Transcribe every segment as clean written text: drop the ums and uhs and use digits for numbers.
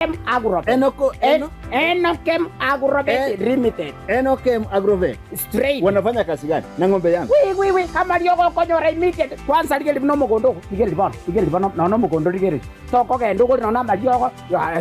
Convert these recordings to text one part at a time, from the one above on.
Agrovet. Enoko, eno, Enokem Agrovet Eh. Limited. Enokem Agrovet. Straight. Wanafanya kazi gani na ng'ombe yangu? Wi wi wi amariogo okonyora immediate. Kwanza rigereria buna omogondo ogo. Rigereria bono, rigereria bono nonya omogondo rigereria. Tokogenda ogore nonya amariogo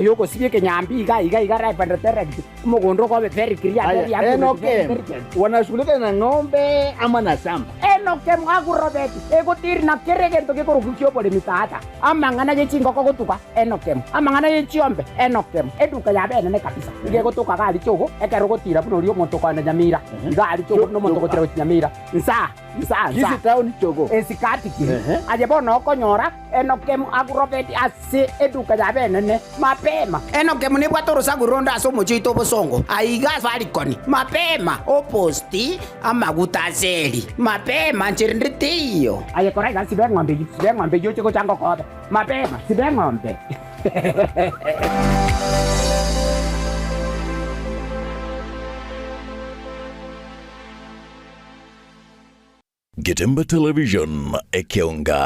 yogosibia ekenyambi iga iga iga live and direct. Omogondo okobe very clear, Aya, very accurate, very Enokem intelligent. wanashughulika na ng'ombe ama na shamba? Enokem Agrovet egotiri na kera egento gekorokwa kioboremi tata. Amang'ana ye chingoko gotuga, Enokemu, amang'ana ye chiombe, Enokemu. Eduka yabo enene kabisa, nigo egotoka iga aria Chogo, ekero ogotira buna oria omonto okoenda Nyamira, iga aria Chogo buna omonto ogotira gochia Nyamira, nsa, nsa, nsa. Kisii town Chogo. Esikati kiri. Ehe. Aye bono okonyora Enokemu Agrovet ase eduka yabo enene, mapema. Enokemu nebwate orosaku ronde ase omochie oito obosongo, aiga Safaricon, mapema, oposti, Amaguta aseri, mapema, nchera ende teiyo. Aye kora iga, siba eng'ombe eyio, siba eng'ombe eyio oche gocha ngokobe. Mapema, siba eng'ombe. Getembe Television, ekeonga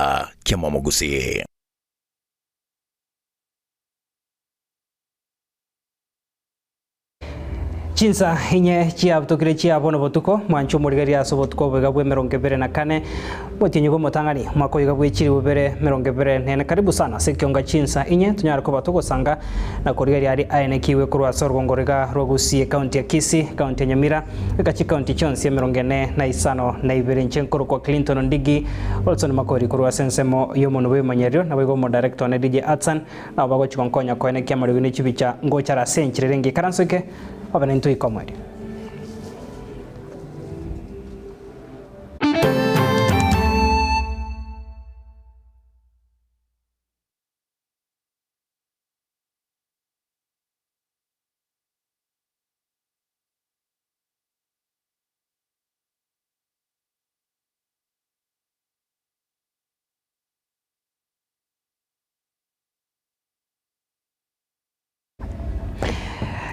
ki'amamogusii. Chinsa inye chiabutokire chia bono botuko, mwanche omorigereria ase obotuko oboiga bw'emerongo ebere na kane, omotienyi bw'omotang'ani, omwaka oiga bwe chilifu bibere merongo ebere nene. Karibu sana ase ekionga chinsa inye, tonyare koba togosanga na korigereria aria aenekigwe korwa ase orogongo roiga rwa Gusii, ekaunti ya Kisii, ekaunti ya Nyamira, goika chikaunti chionsi emerongo ene na isano na ibere. Inche nkorokwa Clinton Ondigi, Olson Makori korwa ase ensemo y'omonwa bw'ebimanyererio, naboigo omodirector one DJ Atsan, Nabo bagochia gonkonya koenekia amariogi ne chibicha ngochare ase enchera ere engiya. Ikaranso eke, obe naintwe goika omoerio.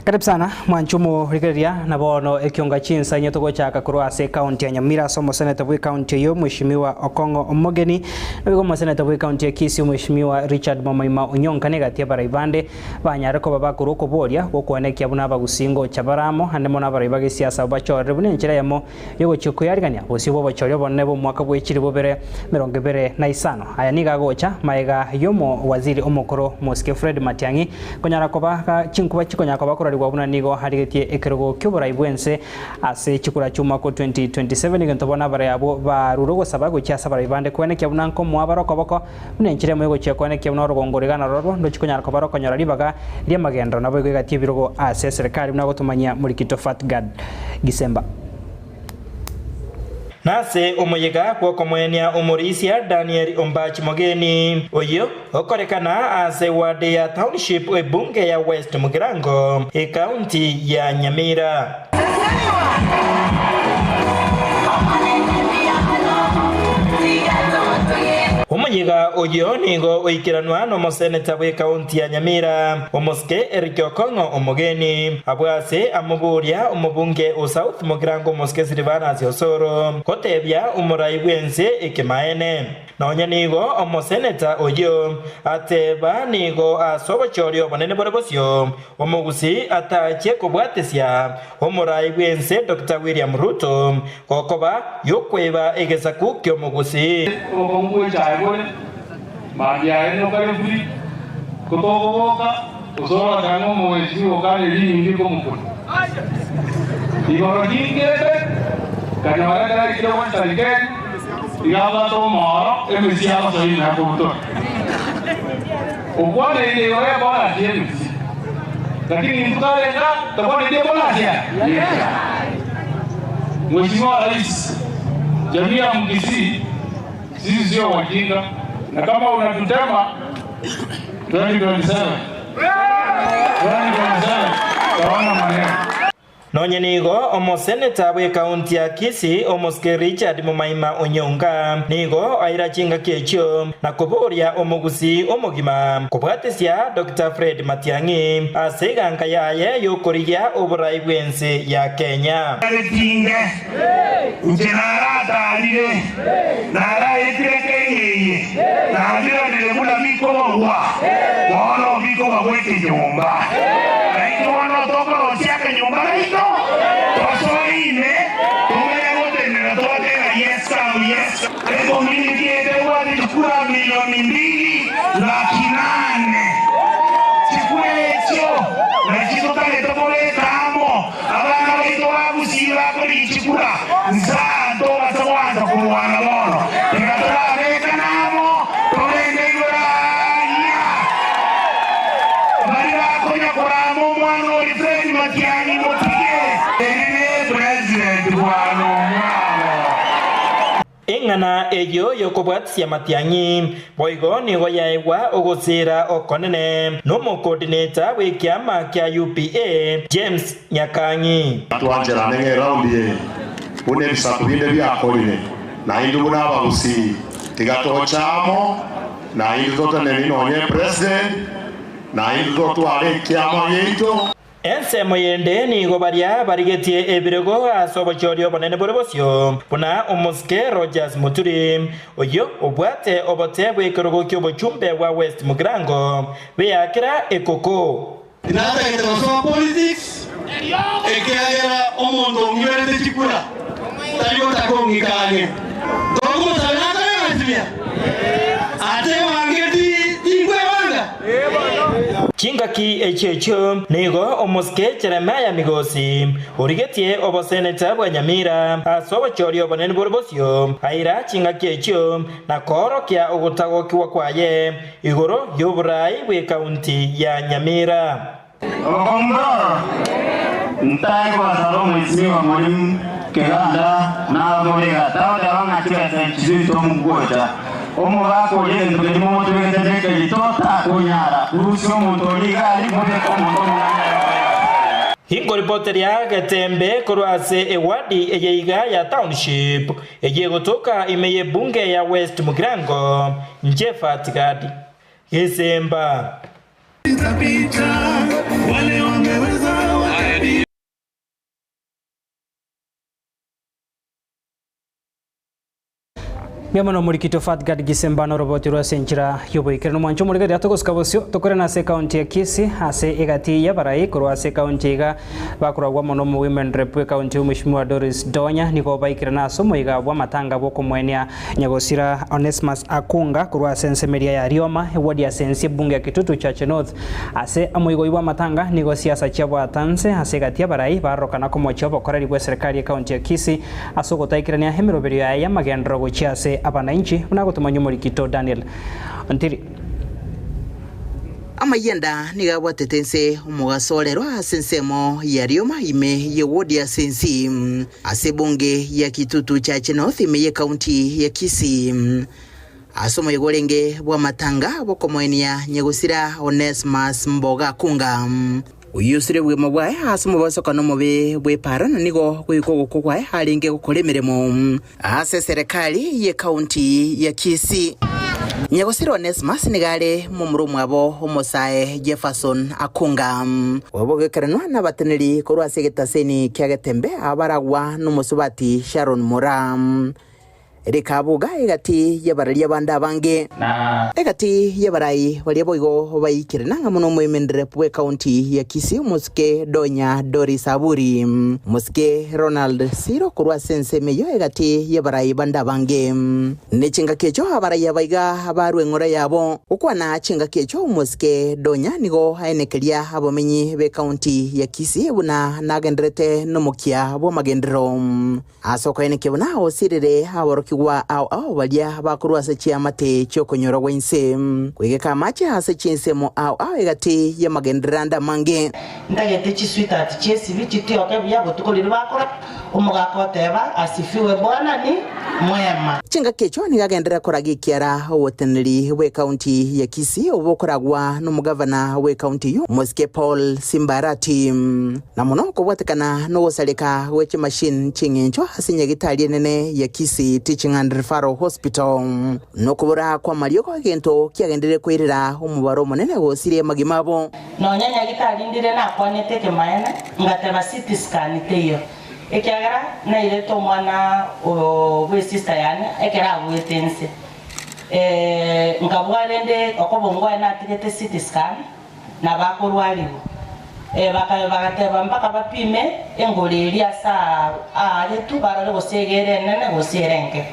Karibu sana mwanche omorigereria na bono ekionga chinsa inye togochaka korwa ase ekaunti ya Nyamira ase omoseneta bwe ekaunti eyio Mheshimiwa Okong'o Omogeni naboigo omoseneta bwe ekaunti ya Kisii Mheshimiwa Richard Momoima Onyonka na egati y'abarai bande banyare koba bakorwa okoboria gokwanekia buna abagusii ngocha bare amo ande mono abarai bagesiasa abwo bachorire buna enchera eyemo Y'ogochia koyarigania bosio bw'obochori obonene bw'omwaka bwe chilifu bibere merongo ebere na isano. Aya nigo agocha magega y'omowaziri omokoro Mosike Fred Matiang'i konyara koba ga chinkuba chikonyara koba korarigwa buna nigo arigetie ekerogo ki'oborai bw'ense ase chikura chi'omwaka o 2027 egento bono abarai abwo barure ogosaba gochia ase abarai bande koenekia buna nkomoa bare okoboko buna enchera emo y'ogochia koenekia buna orogongo rigana rorwo ndochi konyara koba rokonyora ribaga ri'amagenderero naboigo egati y'ebirogo ase eserekari buna gotomanyia Murikito Fatgad Gisemba. Nase omoyega bw'okomoenia omorisia Daniel Ombachi Mogeni, oyio okorekana ase ward ya Township ebunge ya West Mugirango, ekaunti ya Nyamira. Omoyega oyio nigo oikeranwa nomoseneta bw'ekaunti ya Nyamira, Omosike Eric Okong'o Omogeni, abwo ase amoboria omobunge o South Mugirango Omosike Silvanus Osoro gotebia omorai bw'ense ekemaene. Nonya nigo omoseneta oyio ateba nigo ase obochori obonene bore bosio Omogusii atachie kobwatesia omorai bw'ense Doctor William Ruto gokoba y'okweba egesaku ki'omogusii. Obokong'u bw'echae bore mambia aye nokare buri, ko tokoboka gose orotane ng'a omogenchi nigo okare riningi komokuna. Igoro ningete, nkanyora ekero aikire Western Kenya, iga abwate omoro, emesie agosoa ime akobutora. Okwaneire igoro y'ekorasi y'emesie, lakini intwe twarenge aa tokwanetie ekorasi ya y'echae. Mheshimiwa Rais, jamii ya Mkisii sisi sio wajinga na kama unatutema 2027 2027 utaona maneno. Nonye nigo omoseneta bw'ekaunti ya Kisii omosike Richard Momaima Onyonka nigo aira chingaki echio na koboria omogusii omogima kobwatesia Doctor Fred Matiang'i ase eganka yaye y'okorigia oborai bw'ense ya Kenya. Tinge, inche naratarire, naraetire Kenya eye, nabiranire buna bikobogwa, bono bikobogwa. bwa ekenyomba. Naintwe bono tokorosia akenyomba gaito, tosoe ime, tomanye gotenena tobatebe yes cow, yes cow. Ecommunity eye tebwate chikura milioni mbili laki nane. Chikura echio nachio totagete kobeka amo abana baito ba Gusii bakorigia chikura nsa ntobasa goansa korwana bono. Tiga torabekane amo togende igoro aria. Baria bakonya korama omwana oria Fred Matiang'i motige. Eri ne president bwana omwabo. Eng'ana eyio y'okobwatisia Matiang'i boigo nigo yaegwa ogosiira okonene nomocoordinator bw'ekiama kia UPA James Nyakang'i. Twancherane ng'a eraundi eye, buna ebisaku binde biakorire, naintwe buna Abagusii, tiga toche amo, naintwe totenenie nonya epresident, naintwe totware ekiama giaito. Ensemo yende nigo baria barigetie ebirogo ase obochori obonene bore bosio, buna omosike Rodgers Muturi, oyio obwate obote bw'ekerogo ki'obochumbe bwa West Mugirango, beakera ekoko. Tinatagete gosoa politics ekiagera omonto ong'iberete chikura tari gotaka ong'ika ang'e. Tokomosabera akore egasi buya? Ase ebangeti tinkwebanga? Chingaki echio echio nigo omosike Jeremiah Migosi origetie oboseneta bwa Nyamira ase obochori obonene bore bosio aira chingaki echio na koorokia ogotagokigwa kwaye igoro y'oboraai bw'ekaunti ya Nyamira. Okombora, ntae gwasaba omwesimigwa Mwalimu Keganda nabamorega tagoteba ng'a chibesa echi chiito omogocha omogaka oria egento keria momotubegete nekerito takonyara rusia omonto oria iga aria mobeke omonto omong'aini aye okore egasi. Inkoripoteria Getembe korwa ase ewadi eye iga ya Township eyio egotoka ime y'ebunge ya West Mugirango, Njefa Gadi Gesemba. Mbuya mono omorikito Fatgard Gisemba noroboti rwa ase enchera y'oboikeranu. Mwanche omorigereria togosuka bosio tokorene ase ekaunti ya Kisii ase egati y'abarai korwa ase ekaunti iga bakoragwa mono omo Women Rep bw'ekaunti Omweshimiwa Doris Donya nigo baikirana ase omoiga bw'amatanga bw'okomoenia Nyagosira Onesmus Akunga korwa ase ensemo eria ya Rioma eward ya Sensi ebunge ya Kitutu Chache North. Ase omoigo bw'amatanga nigo siasa chiabwata nse ase egati y'abarai barorokana komochia obokoreri bw'eserekari y'ekaunti ya Kisii ase ogotaikerania emeroberio yaye y'amagenderero gochia ase abanainchi, buna agotomanywa omorikito Daniel Ontiri. Amayianda nigo abwatete inse omogaso orero ase ensemo ya Rioma ime ye ward ya Sensi ase ebunge ya Kitutu Chache North ime ye county ya Kisii. Ase omoyega orenge bw'amatanga bw'okomoenia nyagosira Onesmus Mboga Kunga. Oyio osire obogima bwaye ase omobasokano omobe bw'epaaro na nigo goika ogokwa kwaye arenge gokora emeremo ase eserekari y'ekaunti ya Kisii. Nyagosira Onesmus nigo are momura omwabo omosae Jefferson Akunga. Obogekeranwa nabateneri korwa ase egetaseni kia Getembe abaragwa nomosubati Sharon Moraa. Rikabuga egati y'abararia bande abange. Egati y'abarai baria boigo baikire nang'a mono omoemenere bw'ekaunti ya Kisii omosike Donya Doris Aburi, omosike Ronald Siro korwa ase ensemo eyio egati y'abarai bande abange. Ne chingaki echio abarai aba iga barwe eng'ora yabo. Gokwana chingaki echio omosike Donya nigo aenekeria abamenyi b'ekaunti ya Kisii buna nagenderete nomokia bw'amagenderero. Ase okoenekia buna osirire aborokigwa ao ao baria bakorwa ase chiamate chi'okonyora gw'ense, koigeka amache ase chinsemo ao ao egati y'amagenderero ande amange. Ntagete chisweetheart chi'esibi chitioke buya botuko riria bakora, omogaka oteba, Asifiwe Bwana ni mwema. Chingaki echio nigo agenderera koraga ekiara oboteneneri bw'ekaunti ya Kisii obokoragwa nomogavana bw'ekaunti eyio Omosike Paul Simbarati. Na mono kobwatekana nogosareka gwe chimachine chi'eng'encho ase nyagitari enene ya Kisii Teaching and Referral Hospital, nokobora kw'amariogo egento kiagenderire koirera omobaro omonene gosiria amagima abo. Nonya nyagitari ndire nakwanete ekemaene, ngateba CT scan teiyo, ekiagera nairete omwana oo bw'esister yane ekero aguete inse. Nkabua rende okoba omgwaye natigete CT scan. Nabo akorwarigwa. Bagateba mpaka bapime engoro eria ase aaretwe, barore gose iga ere enene gose ere enke.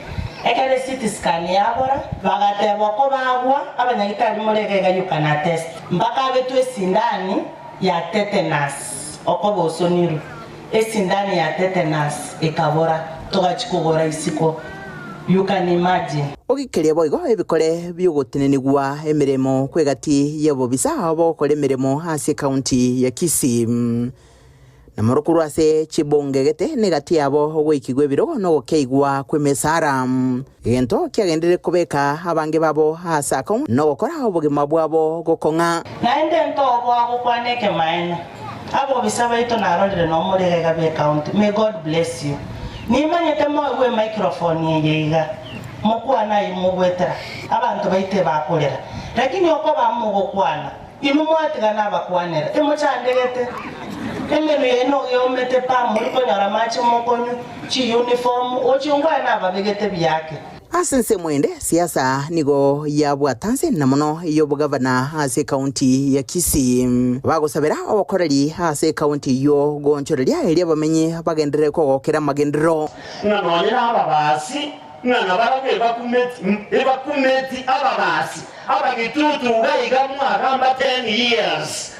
Ekero ecity scan yabora, bagateba oko bagwa abanyagitari more iga iga you can attest. Mpaka abetwe esindani ya tetanus okoba osonirwe. Esindani ya tetanus ekabora, togachia kogora isiko. You can imagine. Ogikeria boigo ebikore bi'ogotenenigwa emeremo kw'egati y'obobisa bogokora emeremo ase ekaunti ya Kisii. Na morokwo ase chibunge gete negati yabo ogoikigwa ebirogo na ogokeigwa kw'emesara. Egento kiagenderire kobeka abange babo aase akong'u nogokora obogima bwabo gokong'a. Naende ntoboa gokwana ekemaene. Abobisa baito narorire nomore iga iga b'ecounty. May God bless you. Nimanyete moegwe emicrophone eye iga, mokwane ayio mogwetera, abanto baito ebakorera. Lakini okoba mogokwana, inwe mwatiga nabakwanera, emochandegete. Emenwa yaino iga eomete pa, mori konyora amache mokonywa, chiuniform, ochio nkwane nababegete biake. Ase ensemo ende, siasa nigo yabwata nse na mono y'obogavana ase ekaunti ya Kisii. Bagosabera obokoreri ase ekaunti eyio goonchoreria erio abamenyi bagenderere kogokera amagenderero. Ng'a nonye nababasi, ng'a nabarabwo ebakumeti, ebakumeti ababasi, abagitutu iga iga mwagamba ten years,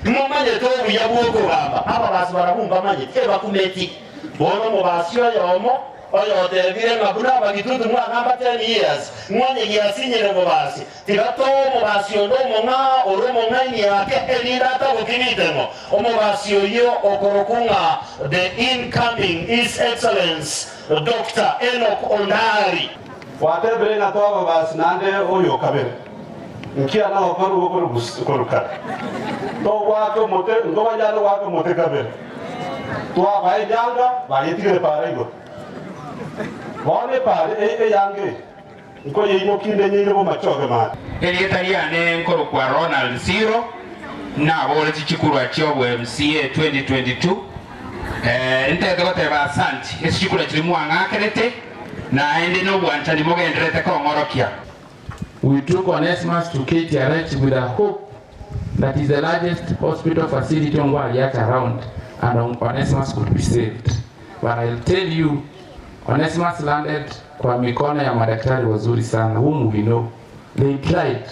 momanyete obuya bw'okogamba, ababasi barabwo mbamanyeti, ebakumeti. Bono omobasi oyomo Oyotebire ng'a buna abagitutu mwagamba ten years, ng'onye giasinyire obobasi, tiga toe omobasi onde omong'ao ore omong'aini ake, erinde ataboki ritemo. Omobasi oyio okorokwa ng'a the incoming His Excellence Doctor Enock Ondari. Gwatebire ng'a toe ababasi naende oyo o kabere, nkiana gokorwa korwa kare. Togwaka omote, ntobanyare goaka omote kabere. Twabaa enyanga, bayetigire epaara igoro. Bono epaara eyanga eye nkoyeimokia inde nyeire bomachoge mane. Erieta riane nkorokwa Ronald Siro, naboretie chikurwa chia obo MCA 2022. Ntagete goteba asanti ase chikura chiria mwang'akerete, naende nobwanchani mogendererete kong'orokia. We took Onesmus to KTRH with a hope that is the largest hospital facility Ongwariacha around and Onesmus could be saved. But I'll tell you, Onesmus landed kwa mikono ya madaktari wazuri sana whom we know. They tried,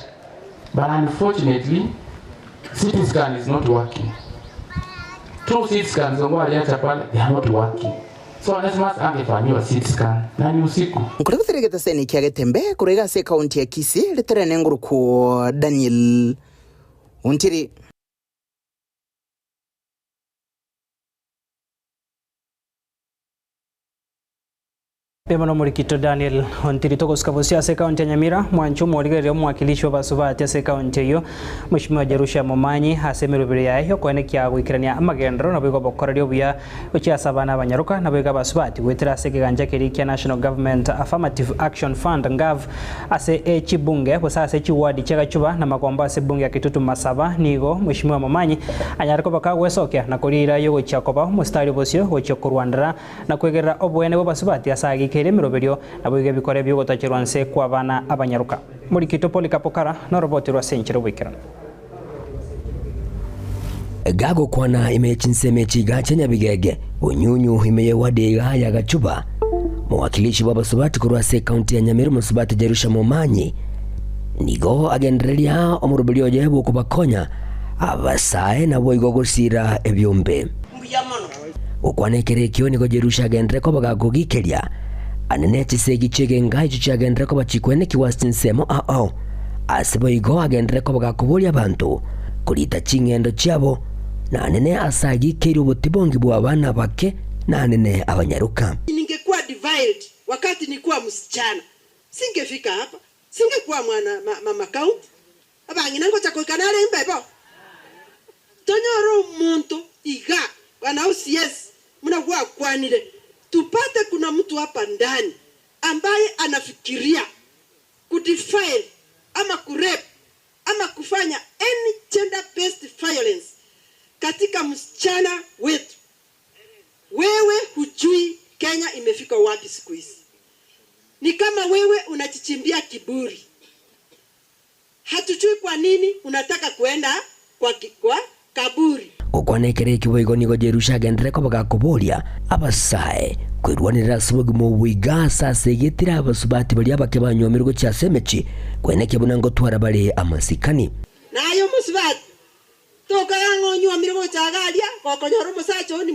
but unfortunately, CT scan is not working. Two CT scans Ongwariacha pale, they are not working. So Onesmus angefanyiwa CT scan na ni usiku. Nkore gotera egetaseni kia Getembe korwa iga ase ekaunti ya Kisii ritorene ngorokwo Daniel Ontiri. Mbuya mono Omorikito Daniel Ontiri. Togosuka bosio ase ekaunti ya Nyamira, mwanche omorigereria omwakilishi bw'abasubati ase ekaunti eyio, Mweshimiwa Jerusha Momanyi, ase emeroberi yaye y'okoenekia goikerania amagenderero naboigo obokoreri obuya gochia ase abana abanyaroka naboigo abasubati goetera ase ekegancha keria kia National Government Affirmative Action Fund, NGAAF, ase echibunge gose ase chiwadi chia Gachuba na Magombo ase ebunge ya Kitutu Masaba. Nigo Mweshimiwa Momanyi anyare koba kagwesokia na koria eira y'ogochia koba omositari obosio gochia korwandera na kwegerera oboene bw'abasubati ase agikeire emeroberio, naboigo ebikore bi'ogotacherwa nse kw'abana abanyaroka. Morikito Polikapo Kara noroboti rw'ase enchera oboikeranu. Gagokwana ime ye chinsemo echi iga chia Nyabigege, Bunyunyu ime ye ward iga ya Gachuba, mowakilishi bw'abasubati korwa ase ekaunti ya Nyamira omosubati Jerusha Momanyi nigo agendereria omoroberio oye bw'okobakonya abasae naboigo gosira ebiombe. Gokwana ekero ekio nigo Jerusha agenderere koba gakogikeria, anene chisegi chi'egenga echio chiagenderere koba chikwenekigwa ase chinsemo ao. Ase boigo agenderere koba gakoboria abanto korita ching'endo chiabo, na anene ase agikeire obotibongi bw'abana abake, na anene abanyaroka. Ningekuwa defiled wakati nikuwa msichana, singefika hapa, singekuwa mwana mama county. Abang'ina ngocha goika nare imbe bo. Tonyore omonto iga, bwana OCS, buna gwakwanire, tupate kuna mtu hapa ndani ambaye anafikiria kudefile ama kurape ama kufanya any gender based violence katika msichana wetu. Wewe hujui Kenya imefika wapi siku hizi. Ni kama wewe unajichimbia kiburi. Hatujui kwa nini unataka kuenda kwa, kwa kaburi. Gokwana ekero eki boigo nigo Jerusha agenderere koba gakoboria abasae kwerwanerera ase obogima obo iga ase asegetire abasubati baria abake banywomirwe gochia ase emechie, kwenekio buna ngotwara bare amasikani. Naye omosubati, tokaga ng'a onywomire gocha iga aria, gokonyora omosacha oo ni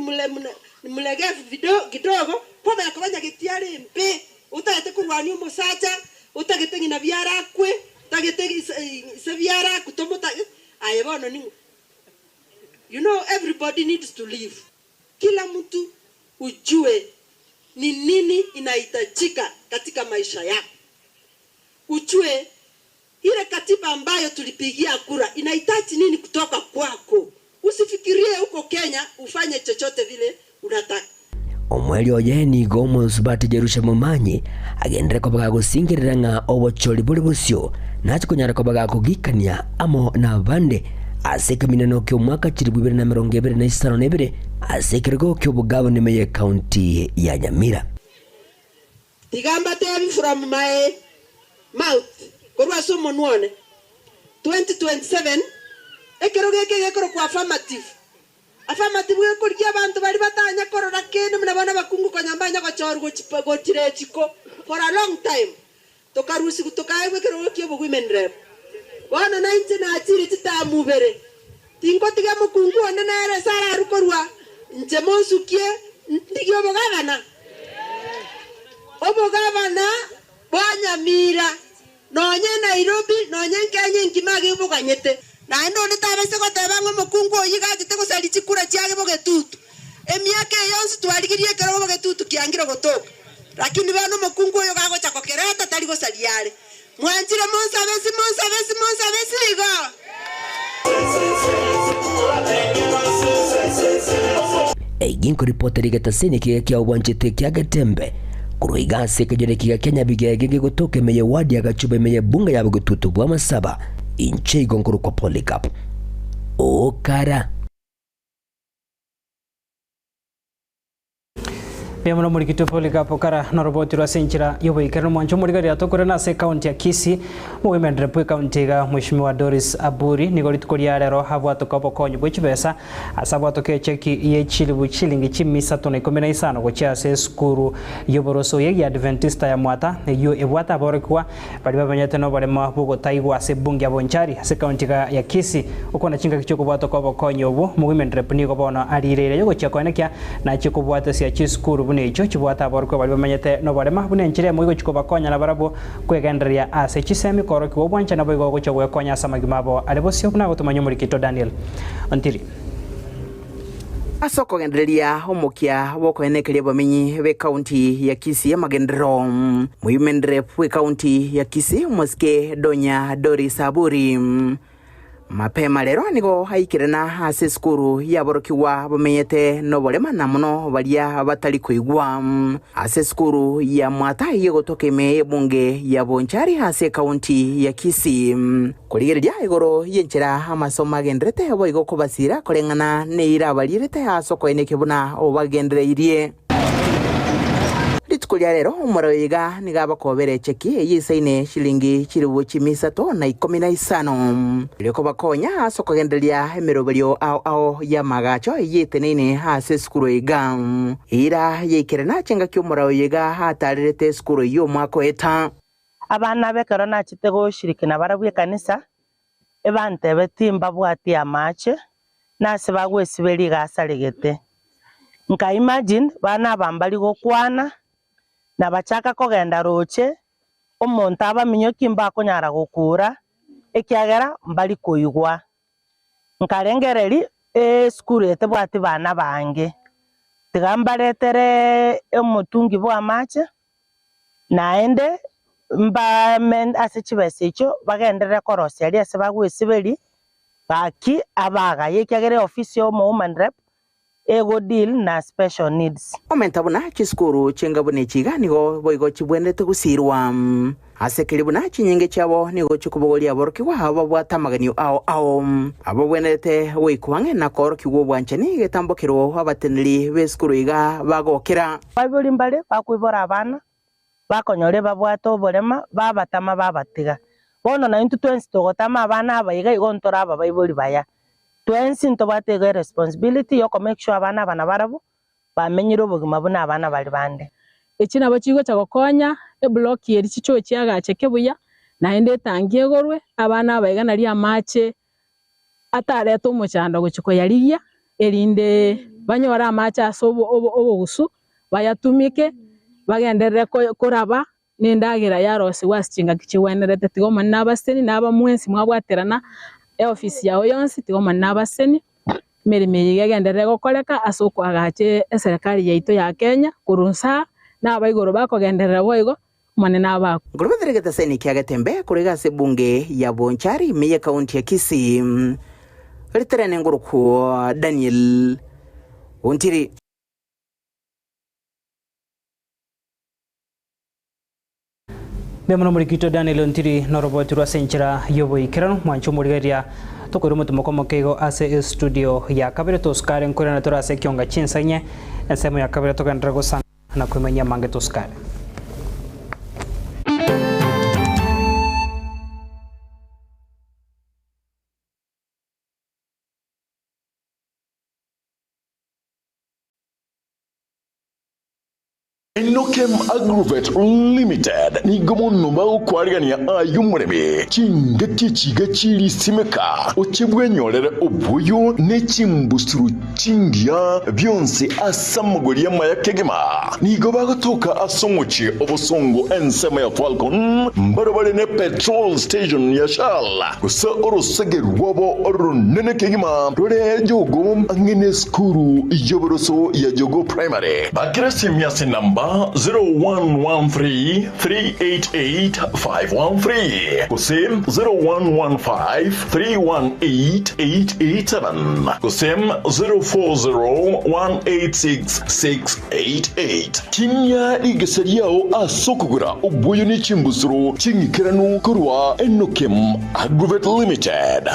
mlegevu kidogo, kwamanya koba nyageti are mbe, otagete korwania omosacha, otagete ng'ina biara akwe, otagete ise biara akwe, tomotagete, aye bono ning'o? You know everybody needs to live. Kila mtu ujue ni nini inahitajika katika maisha yako. Ujue ile katiba ambayo tulipigia kura inahitaji nini kutoka kwako. Usifikirie huko Kenya ufanye chochote vile unataka. Omweri oye nigo omosubati Jerusha Momanyi agenderere koba gagosingerera ng'a obochori bore bosio nache konyara koba gakogikania amo na abande ase ekemineno kia omwaka 2022 ase ekerogo kia obogavana ime ye ekaunti ya Nyamira. Tiga mbatebi from my mouth korwa ase omonwa one, 2027 ekero geke gekorokwa affirmative, affirmative gekorigia abanto baria batanya korora kende buna bono abakungu konya mbanya gochorwa gochi gochira echiko for a long time, tokarusigwa tokaegwa ekerogo kia obo-women rep. Bono nainche nachire chitamu ibere, tingotiga mokungu onde nere ase ararwe korwa inche monsukie ndigie obogavana. Obogavana bwa Nyamira, nonye Nairobi, nonye Kenya enkima iga eboganyete. Naende onde tabaisa goteba ng'a omokungu oyio iga achete gosaria chikura chiage bogetutu. Emiaka eye yonsi twarigirie ekero bogetutu kiangire gotoka. Lakini bono omokungu oyo gagocha gokereta tari gosaria are. Mwanchire monsabe ase monsabe ase monsabe ase igo. Eyio nkoripotera egetaseni ekiya kia obwanchete kia Getembe korwa iga ase ekenyoro ekiya kia Nyabigege gegotoka ime ye ward ya Gachuba ime ye bunge ya Bogetutu bwa Masaba. Inche igo nkorokwa Polycarp Okara. Mbuya mono omorikitwe Polycarp Okara noroboti rwa ase enchera y'oboikeranu omwancho omorigereria tokorera ase ekaunti ya Kisii Omogoimendereri bw'ekaunti iga Mweshimiwa Doris Aburi nigo rituko ria rero abwatoka obokonyi bwe chibesa ase abwatoka echeki ye chilibu chilingi chimi isato na ikomi na isano gochia ase esukuru y'oboroso ye Giadventista ya Mwata eyio ebwate aborokigwa baria bamenyete noboremo bw'ogotaigwa ase ebunge ya Bonchari ase ekaunti iga ya Kisii. Okwana chingaki chi'okobwatoka obokonyi obwo, Omogoimendereri nigo bono ariire yogochia koenekia Nachie kobwatesia chisukuru buna echio chibwate aborokigwa baria bamenyete noborema, buna enchera emo igochia kobakonya nabarabwo kwegendereria ase chisemi koorokigwa obwanchani naboigo gochia gwekonya ase amagima abo are bosio, buna agotomanya omorikito Daniel Ontiri. Ase okogendereria omokia bw'okoenekeria abamenyi b'ekaunti ya Kisii amagenderero, Moyumenderep bw'ekaunti ya Kisii omosike Donya Doris Aburi Mapema rero nigo aikerana ase esukuru y'aborokigwa bamenyete noborema na mono baria batari koigwa. Ase esukuru ya Mwata eyio egotoka ime y'ebunge ya Bonchari ase ekaunti ya Kisii. Korigereria igoro y'enchera amasomo agenderete boigo kobasira koreng'ana neira abarierete ase okoenekia buna obagendereirie. Rituko ria rero omorero iga nigo abakobera echeki eyio isaine shilingi chilifu chimia isato na ikomi na isano, erio kobakonya ase okogendereria emeroberio ao ao y'amagacho eyio eteneine ase esukuru iga. Eira yaikerana chingaki omorero iga atarerete esukuru eyio omwaka oeta. Abana abe ekero nachete goshiriki nabarabwo ekanisa, ebantebeti mbabwati amache, na ase bagwesiberia iga asaregete. Nka imagine bana aba mbari gokwana, na bachaka kogenda roche, omonto abaminyoki mbakonyara gokura, ekiagera mbari koigwa. Nkarengereria esukuru eye tebwati bana bange, tiga mbaretere omotungi bwa amache, naende mbame ase chibesa echio bagenderere korosia aria ase bagwesiberia, gaki abagaye ekiagera eofisi ya omo woman rep ego deal na special needs. Omenta buna chisukuru chinga buna echi iga nigo boigo chibwenerete gosirwa ase keria buna chinyinge chiabo nigo chikobogoria aborokigwa abo babwate amaganio ao ao ababwenerete goikwa ang'e na koorokigwa obwanchani egetambo kerwo abateneneri b'esukuru iga bagokera. Baibori mbare bakoibora abana bakonyora ebabwate oborema babatama babatiga. Bono naintwe twensi togotama abana aba iga igo ntore ababaibori baya. Twensi ntobwate iga eresponsibility ya oko make sure abana aba nabarabwo bamenyire obogima buna abana baria bande. Echi nabo chigocha gokonya eblock eri chichoe chiagacheke buya, naende etangi egorwe, abana aba iga nario amache atarete omochando gochia koyarigia, erinde banyore amache ase obogusu, bayatumike, bagenderere koraba na endagera yarosigwe ase chingaki chigwenerete. Tiga Omonene abasesenie, na aba mwensi mwabwaterana eofisi yao yonsi, tiga Omonene abasesenie, emeremo eye iga egenderere gokoreka ase okoagacha eserekari yaito ya Kenya korwa nsaa, na abaigoro bakogenderera boigo, Omonene abakwe. Nkorobethera egetaseni kia Getembe korwa iga ase ebunge ya Bonchari ime y'ekaunti ya Kisii, Riterene ngorokwo Daniel Ontiri. Mbuya mono omorikito Daniel Ontiri noroboti rwa ase enchera y'oboikeranu mwanche omorigereria tokoira omotimoko omoke igo ase estudio ya kabere tosukare nkoirana tore ase ekionga chinsanye ensemo ya kabere togenderere gosanga na koimanyia amange tosukare. Enokem Agrovet Limited nigo mono bagokwarigania aye omoremi chingaki echiga chirisimeka, oche bwenyorere oboyo ne chimbusuro chingiya bionsi ase amagori amaya kegima. Nigo bagotoka ase omochie obosongo ensemo ya Falcon, mbarabare ne petrol station ya Shell, gose orosege rwabo oronene kegima rore Jogoo ang'e nesukuru y'oboroso ya Jogoo Primary. Bakera esimi ase enamba 0113 388 513 gose 0115 318 887 gose 040 186 688. Tinia rigesa riao ase okogora oboyo ne chimbusuro ching'ikeranu korwa Enokem Agrovet Limited.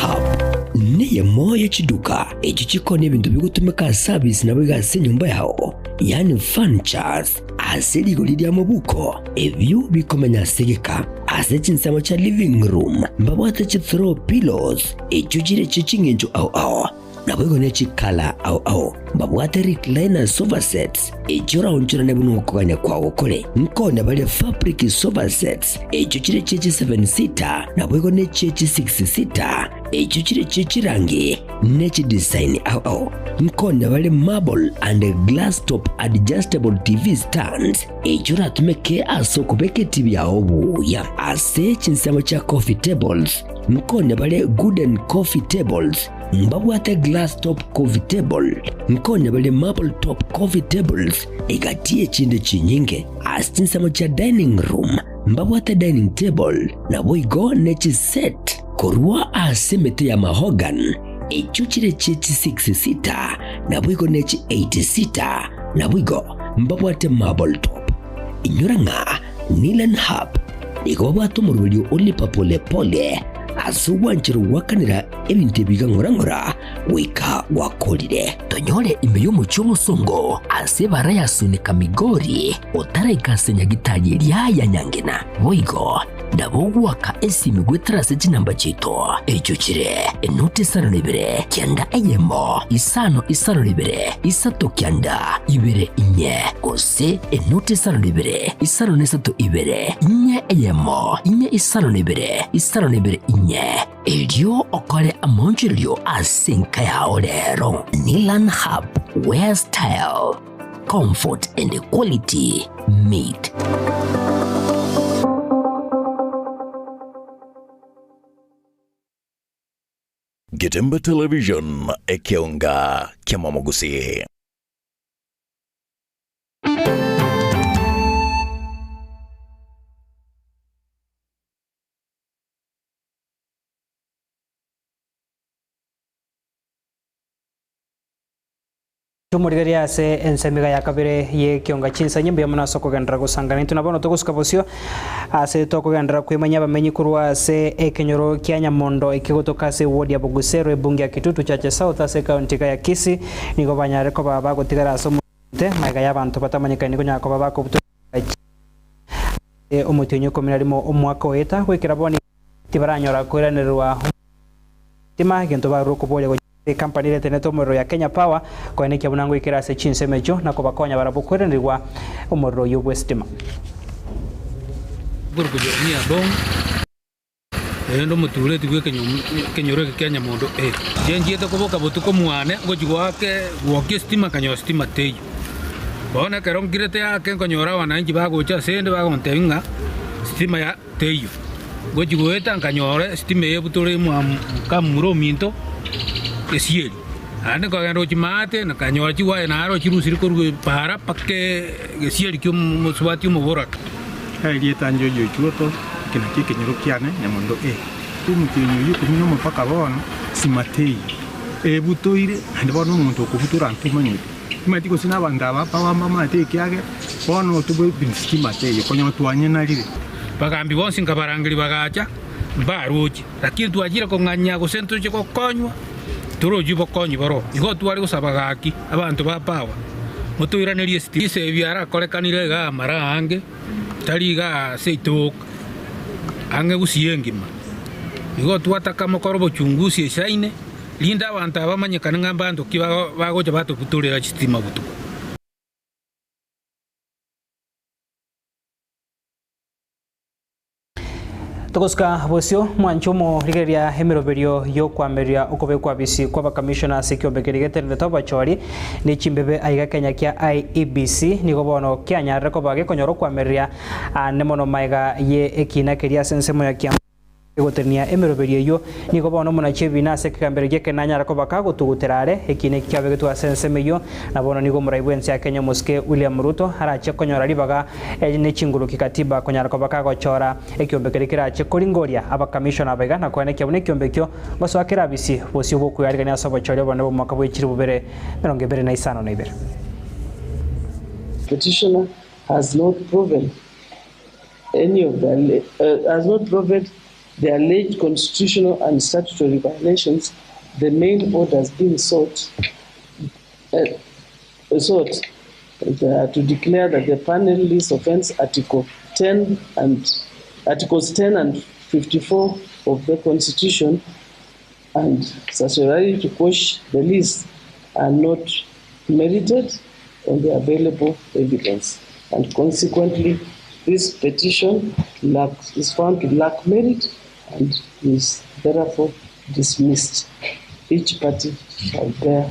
Hub neyemo ye chiduka echio chikoonia ebinto bigotumeka ase service naboigo ase enyomba yao, yaani furnitures, ase rigori ria mobuko, ebio bikomenya ase egeka. Ase chinsemo chia living room mbabwate chi throw pillows echio chire chie ching'encho ao ao. Naboigo ne chikala ao ao mbabwate recliner sofa sets, echio oraonchorane buna okogania kwao kore. Nkonya baria fabric sofa sets, echio chire chie chi seven seater, naboigo ne chie chi six seater, echio chire chie chirangi ne chidesign ao ao. Nkonya bare marble and glass top adjustable TV stands, echio oratumeke ase okobeka etibi yao buya. Ase chinsemo chia coffee tables, nkonya bare gooden coffee tables, Mbabwate glass top coffee table, nkonya bare marble top coffee tables, egati y'echinde chinyinge. Ase chinsemo chia dining room mbabwate dining table, naboigo ne chiset korwa ase emete ya mahogany, echio chire chie chi six seater, naboigo ne chi eight seater, naboigo mbabwate marble top. Inyora ng'a Nilan Hub nigo babwate omoroberio o lipa pole pole ase ogwanchera goakanera ebinto ebi iga ng'ora ng'ora goika gwakorire. Tonyore ime y'omochie omosongo ase ebara ya Sunika Migori otaraika ase nyagitari eria ya Nyangena. Boigo nabo ogoaka esimi goetera ase chinamba chiaito echio chire enoti isano na ibere kianda eyemo isano isano na ibere isato kianda ibere inye gose enoti isano na ibere isano na isato ibere inye eyemo inye isano na ibere isano na ibere inye. Erio okore amaonchorerio ase enka yao rero. Nilan Hub, where style, comfort and quality meet. Getembe Television, ekeonga kiamamogusii. Tumorigererie ase ensemo iga ya kabere y'ekionga chinsanyi mbuya mono ase okogenderera gosangana intwe na bono togosuka bosio ase tokogenderera kwemanyia abamenyi korwa ase ekenyoro kia Nyamondo ekegotoka ase eward ya Bogusero ebunge ya Kitutu Chache South ase ekaunti iga ya Kisii nigo banyare koba bagotigara ase omonte magega y'abanto batamanyekaini konyara koba bakobutorwa. Ase omotienyi o ikomi na rimo omwaka oeta, goikera bono tibaranyora koiranererwa omotima, egento barure okoboria gochia ase ekampani eria etenenete omorero ya Kenya Power, koenekia buna ngoikera ase chinsemo echio na kobakonya barabwo koiranerigwa omorero oyio bw'esitima. Korokwa Jeremia Adongo, erinde omotureti bw'ekenyoro eke kia Nyamondo A. Inche nchiete koboka botuko mwane, ngochia goaka gwokia esitima nkanyora sitima teiyo. Bono ekero nkirete ake nkonyora abananchi bagocha asende bagontebia ng'a sitima ya teiyo. Ngochia goeta nkanyora esitima eye ebutore mwa mokamura ominto esieri. Naende nkagenda gochia maate nkanyora chiwaya naro chirusire korwa epaara mpaka egesieri kia omosubati omoboraka. Erieta Njojo Ochuoto, eke nakio ekenyoro kiane, Nyamondo A. Omotienyi oyio ikomi nomo mpaka bono, simateiyo. Ebutoire, naende bono omonto okobutora ntomanyeti. Timanyeti gose nabanto aba bambamate ekiagera bono otobwe sitima teiyo, konya twanyenarire. Bagambi bonsi nkabarangeria bagacha, mbaroche, lakini twachire kong'anya gose ntoche gokonywa, torochi obokonyi boroo. Igo tware gosaba gaki, abanto ba power, motoiranerie esitima. Ase ebi arakorekanire iga amara aange, tari iga ase itoka, ang'e gusii engima. Igo twataka mokore obochungusi esaine, rinde abanto aba bamanyekane ng'a mbanto ki bagocha batobutorera chitima botuko. Togosuka bosio mwanche omorigereria emeroberio y'okwamereria okobekwa bisi kw'abakamishona ase ekiombe keria getenenerete obachori ne chimbebe aiga Kenya kia IEBC nigo bono kianyarire koba gekonyora okwamereria ande mono maega ye ekina keria ase ensemo ya Kiambu. Egotenia emeroberio eyio, nigo bono omonachi ebiina ase ekegambero gi'ekeene nanyare koba kagotugutera are ekiina eki kiabegetwe ase ensemo eyio, na bono nigo omorai bw'ense ya Kenya omosike William Ruto arache konyora ribaga ne chinguru kikatiba konyara koba kagochora ekiombe keria kerache koringoria abakamishona abaiga na koenekia buna ekiombe ekio ngosoa kerabisi bosio bw'okoyarigania ase obochori obonene bw'omwaka bwe chilifu bibere emerongo ebere na isano na ibere. Petitioner has not proven any of the has not proven the alleged constitutional and statutory violations, the main orders being sought, sought to declare that the panel list offence Article 10 and Articles 10 and 54 of the Constitution and certiorari to quash the list are not merited on the available evidence and consequently this petition lacks, is found to lack merit and is therefore dismissed. Each party shall bear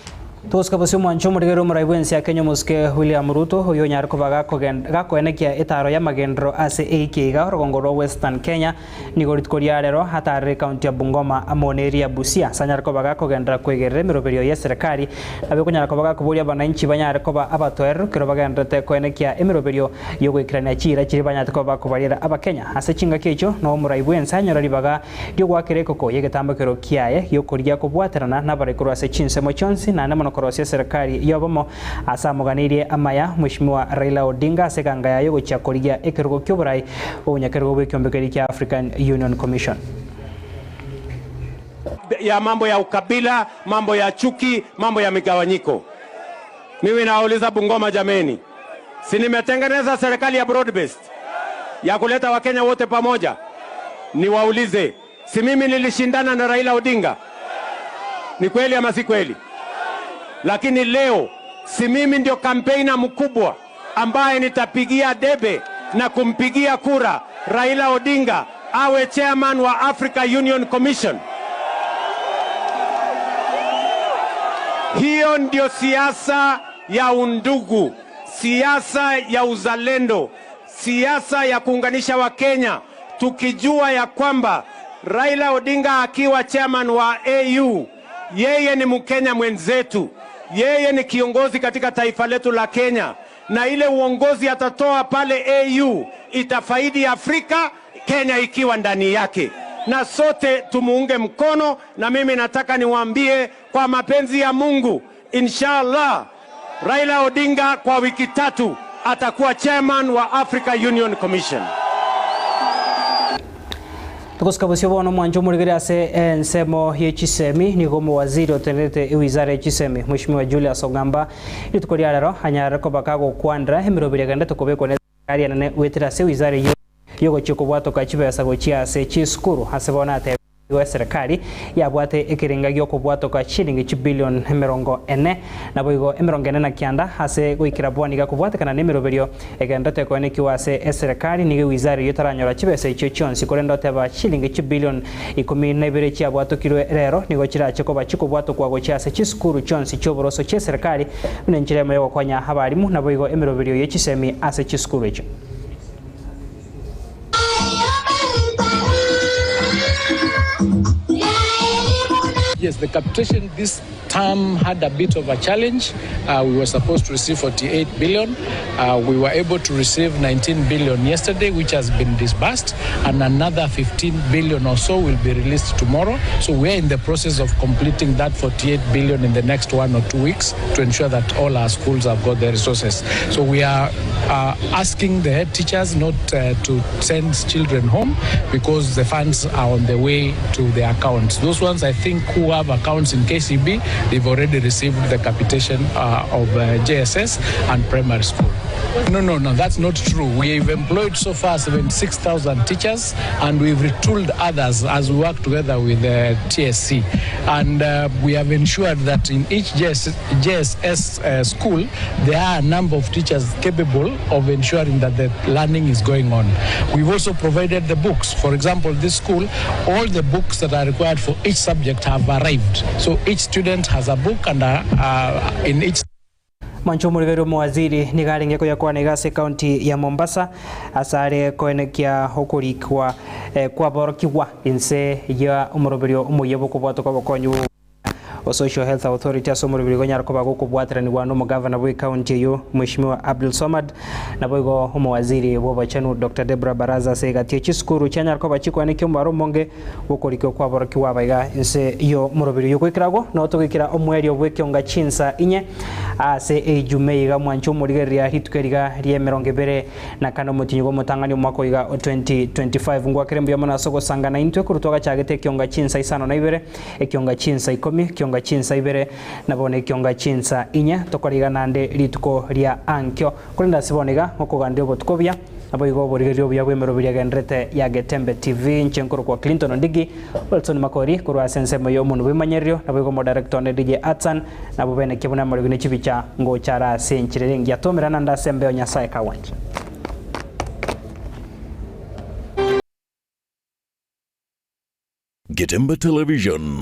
Togosuka bosio omwancho omorigereria omorai bw'ense ya Kenya omosike William Ruto oyio onyare koba gakoenekia etaro y'amagenderero ase eiki iga orogongo rwa Western Kenya Nigo rituko ria rero ataarire ekaunti ya Bungoma amo neria ya Busia ase anyare koba gakogenderera kwegerera emeroberio y'eserekari nabo ekonyara koba gakoboria abananchi banyare koba abatoereru kero bagendererete koenekia emeroberio y'ogoikerania chiira chiria banyarete koba bakobariera Abakenya. Ase chingaki echio noo omorai bw'ense anyore ribaga ri'ogoakera ekoko y'egetambokero kiaye gi'okorigia kobwaterana nabarai korwa ase chinsemo chionsi naende mono korosia eserekari y'obomo ase amoganeirie amaya Mweshimiwa Raila Odinga ase eganga yaye gochia korigia ekerogo ki'oborai Obonyakerogo bw'ekiombe keria kia African Union Commission. ya mambo ya ukabila, mambo ya chuki, mambo ya migawanyiko. Mimi nawauliza Bungoma, jameni, si nimetengeneza serikali ya broad based ya kuleta Wakenya wote pamoja? Niwaulize, si mimi nilishindana na Raila Odinga? Ni kweli ama si kweli? Lakini leo si mimi ndio kampeina mkubwa ambaye nitapigia debe na kumpigia kura Raila Odinga awe chairman wa Africa Union Commission. Hiyo ndio siasa ya undugu, siasa ya uzalendo, siasa ya kuunganisha Wakenya, tukijua ya kwamba Raila Odinga akiwa chairman wa AU, yeye ni Mkenya mwenzetu, yeye ni kiongozi katika taifa letu la Kenya, na ile uongozi atatoa pale AU itafaidi Afrika, Kenya ikiwa ndani yake, na sote tumuunge mkono. Na mimi nataka niwaambie kwa mapenzi ya Mungu, inshallah Raila Odinga kwa wiki tatu atakuwa chairman wa Africa Union Commission. Togosika bosio bono omwancho omorigeri ase ensemo ye chisemi nigo omowaziri otenerete ewizara ye chisemi Mheshimiwa Julius Ogamba rituko ria rero anyarire koba kagokwanera emeroberi egenderete kobekwa ne. Eserikari enene goetera ase wizara eyio yogochia kobwatoka chibesa gochia ase chisukuru ase bono atebire igo eserikari yabwate ekerenga giokobwatoka chilingi chibilion 40 naboigo 49 ase goikera bono iga kobwatekana nemeroberio egenderete koenekiwa ase eserikari nigo ewizara eyio etaranyora chibesa echio chionsi korende oteba chilingi chibilion 12 chiabwatokirwe rero nigo chirache koba chikobwatokwa gochia ase chisukuru chionsi chioboroso chieserikari buna enchera emo yogokonya abarimu naboigo emeroberio ye chisemi ase chisukuru echio. Yes, the capitation this term had a bit of a challenge. Uh, we were supposed to receive 48 billion. Uh, we were able to receive 19 billion yesterday, which has been disbursed, and another 15 billion or so will be released tomorrow. So we are in the process of completing that 48 billion in the next one or two weeks to ensure that all our schools have got the resources. So we are uh, asking the head teachers not uh, to send children home because the funds are on the way to their accounts. Those ones, I think, who have accounts in KCB, they've already received the capitation of JSS and primary school. No, no, no, that's not true. We've employed so far 76,000 teachers and we've retooled others as we work together with the TSC. And we have ensured that in each JS, JSS school, there are a number of teachers capable of ensuring that the learning is going on. We've also provided the books. For example, this school, all the books that are required for each subject have arrived. So each student has a book and a in each Mwanche omorigereria omowaziri nigo arenge koyakwana iga ase ekaunti ya Mombasa ase are koenekia okorikwa kwaborokigwa inse ya omoroberio omoyia bw'okobwatoka obokonyi bw'ogokumia o Social Health Authority ase omoroberio igo onyare koba gokobwateranigwa nomogavana bw'ekaunti eyio Mweshimiwa Abdul Swamad naboigo omowaziri bw'obochenu Doctor Deborah Baraza ase egati ye chisukuru chianyare koba chikoenekia omobaro omonge bw'okorikwa kwaborokigwa abaiga inse y'omoroberio oyio. Goikera agwo nao togoikera omoerio bw'ekionga chinsa inye ase eijume iga mwanche omorigereria rituko eriga ri'emerongo ebere na kane omotienyi bw'omotang'ani omwaka oiga o 2025. Ngwakere mbuya mono ase ogosangana intwe korwa twagachagete ekionga chinsa isano na ibere, ekionga chinsa ikomi, ekionga chinsa ibere, na bono ekionga chinsa inye. Tokore iga naende rituko ria ankio. Korende ase bono iga, ngokoganderia obotuko obuya, Naboigo oborigereria obuya bw'emeroberi egenderete ya Getembe TV, inche nkorokwa Clinton Ondigi, Wilson Makori korwa ase ensemo y'omonwe bw'emanyererio, naboigo omodirector one DJ Atsan, nabwo benekia buna amarigo ne chibicha ngocha are ase enchera ere engiya. Twaumerana naende ase embeo Nyasae kagwancha. Getembe Television.